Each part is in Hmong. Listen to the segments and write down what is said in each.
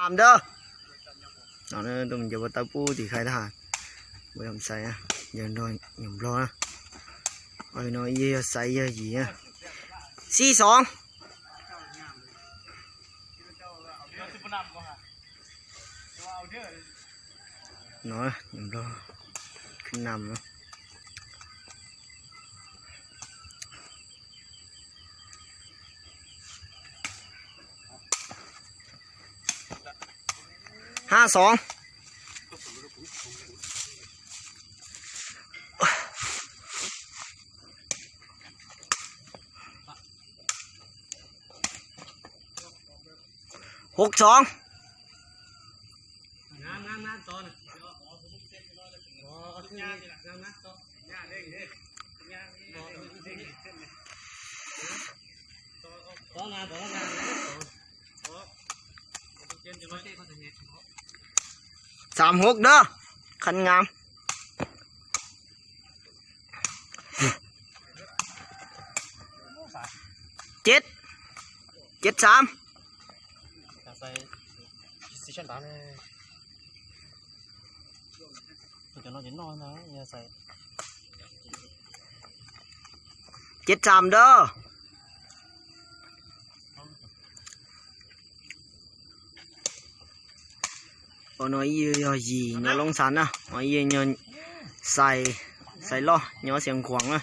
Tam ntawd. No, tus me ncaws pov tawb pub tim khai tag. Pub yog xais, yog nrog nyuam nplog na. No yog xais yog yim na. Xib xoov. No, nyuam nplog khwb nam na. Hab xoov. Hauv xoov. Xaam hauv dawb, khab ngam. Ceb, ceb xaam. Ceb xaam dawb. Ua no ib yog yim nyob Loob Xas na, ib yog xais, xais loj nyob Xiav Khuam na.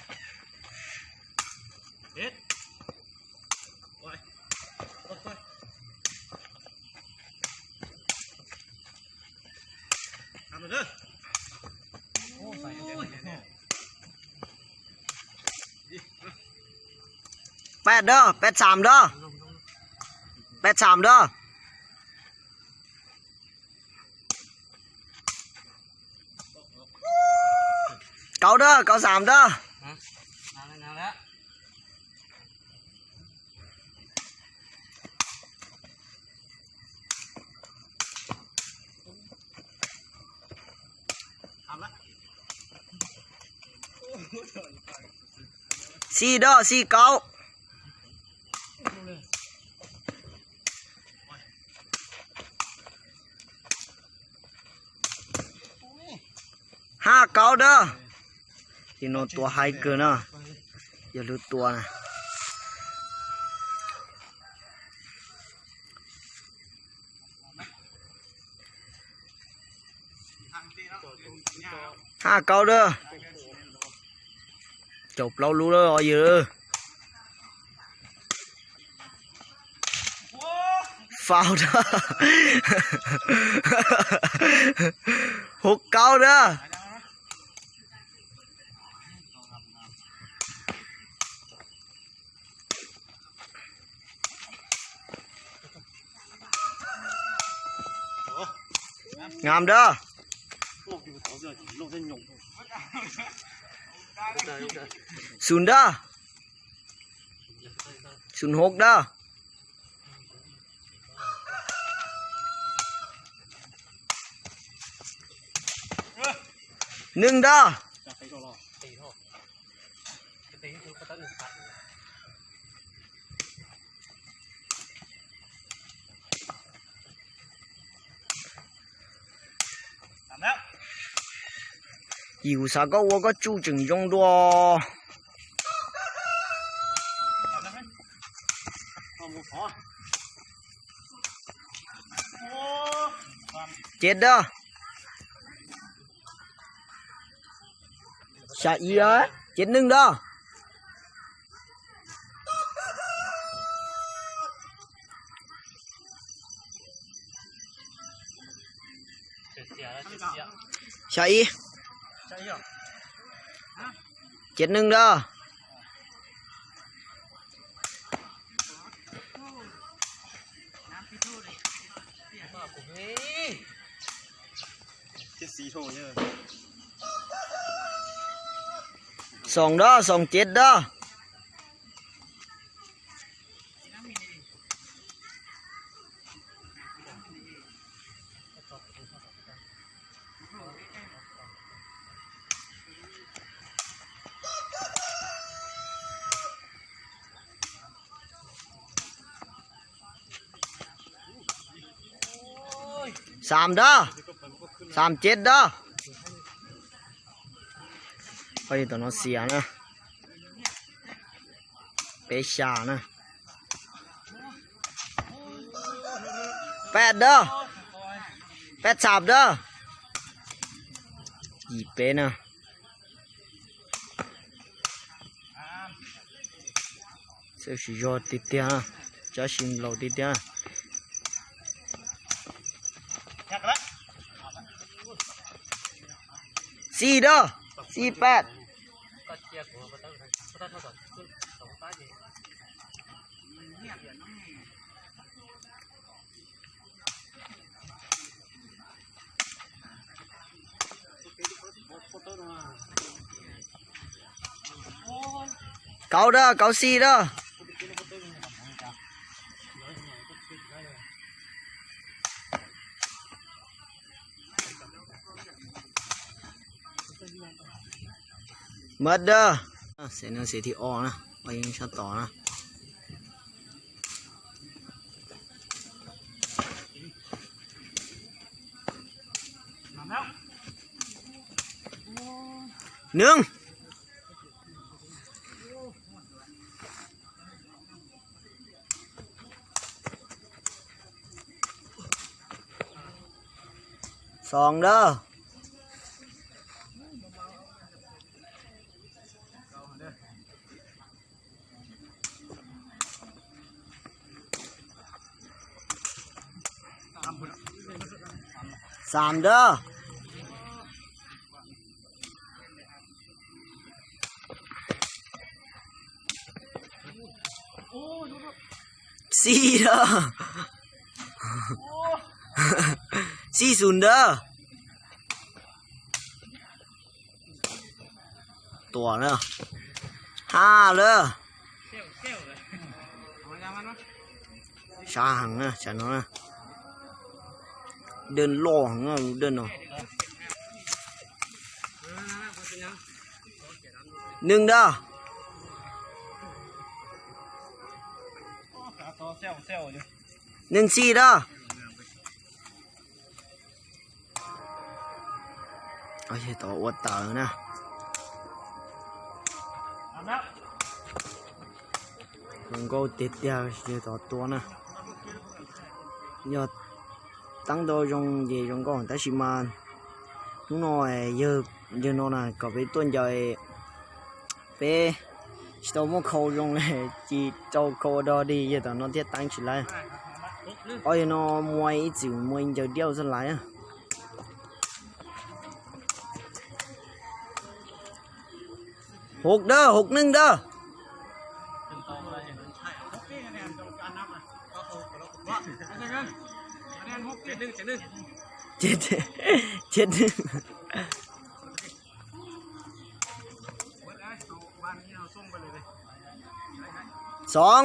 Peb dawb, peb xaam dawb. Peb xaam dawb. Kauv dawb, kauv xaam dawb. Xib dawb, xib kauv. Hab kauv dawb. Tim no tua haib kawg na, yog lub tua na. Hab kauv dawb. Caum plaub lub lawm os yawg. Faus dawb. Hauv kauv dawb. Ngam dawb. Xum dawb. Xum hauv dawb. Neeg dawb. Yus xav koj ua koj tsuj tseem zoo dua. Ceb dawb. Xya ib, ceb neeg dawb. Xya ib, ceb neeg dawb. Xoom dawb, xoom ceb dawb. Xam dab, xam ced dab. Oj, tom no xiam na. Peb xya na. Peb dab, peb xam dab. Yim peb na. Xyov tsis yog tiag tiag, tab sis laus tiag tiag. Xi dab, xi peb. Kauv dab, kauv xi dab. Mab dab. Xev no xev thib ob na, oj yeej sab tod na. Nws. Xoom dab. Xam dab. Xi dab. Xi xum dab. Tua na. Ha lawm. Sab heev na, sab no na. Dej loj heev na, dej no. Neeg dab. Neeg xi dab. Tod ua taws na. Zoo nkauj tiag tiag yawg tod tua na. Yog teeb ntau zoo ces zoo nkauj tab sis mas hnub no yawg, yawg no na kom peb tuaj ncaws, peb tsis tau muaj khau zoo ces rau khau ua dog dig yawg tom no thiaj teeb tsis laiv. Ob yawg no muaj ib txwm muaj ib ncaws diauj xwb laiv. Hauv dawb, hauv neeg dawb. Ces, ces, xoom,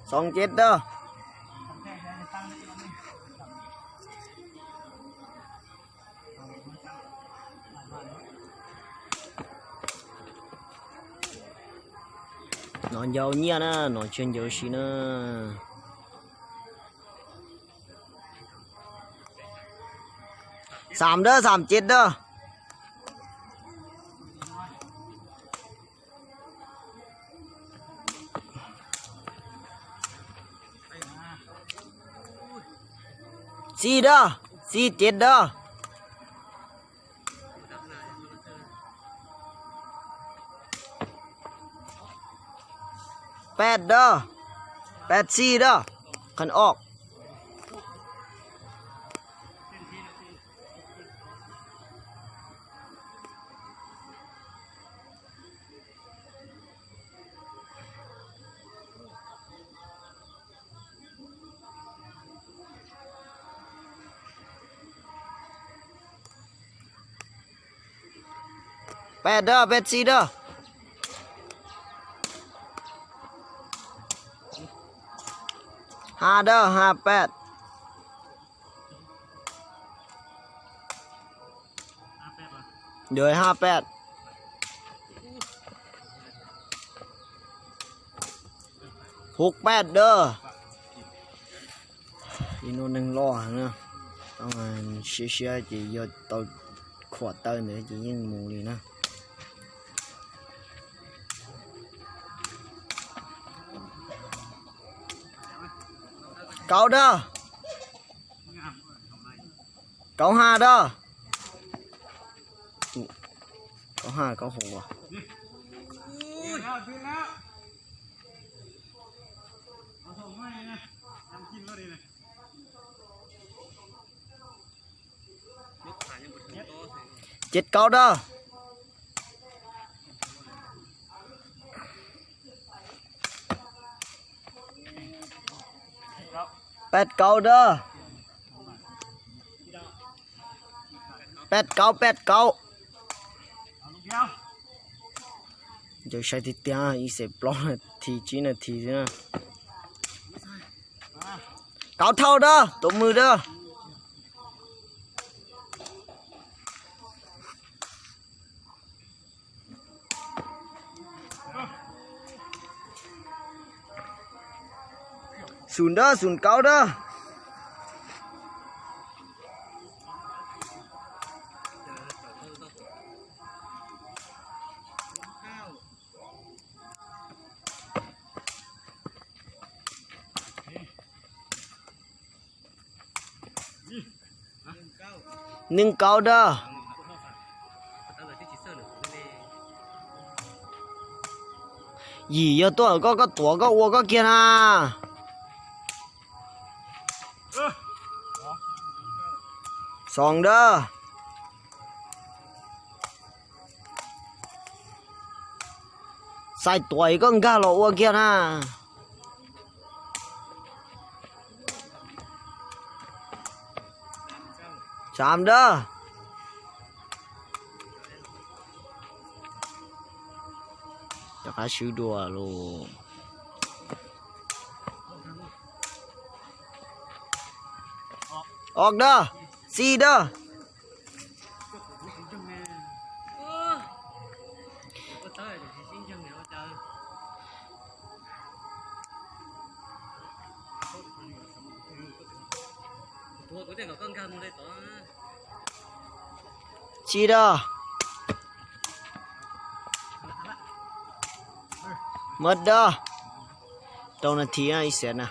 xoom ces dawb. No ncaws nyiaj na, no tsis ncaws si na. Xam dawb, xam ces dawb. Xi dawb, xi ces dawb. Peb dawb, peb xi dawb, qhov ob. Peb dawb, peb xi dawb. Ha dawb, ha peb. Yog ha peb. Hauv peb dawb. Ib no neeg loj heev na. Siab siab ces yog tau khuam taw ntawd ces yeej mus li na. Kauv da. Kauv ha da. Kauv ha kauv hum. Ces kauv da. Peb kauv da. Peb kauv, peb kauv. Ncaws sai tiag tiag, ib xees plaub nas this tsib nas this xwb na. Kauv thauj da, tus mws da. Xum da, xum kauv da. Neeg kauv da. Yim yog tuaj koj, koj tuav koj ua koj kiag na. Xoom da. Xais tuav koj nkag los ua kiag na. Xav da. Rov qab swb dua los. Ob da, xib da. Tsib da. Mab da. Rau nas this ib xees na.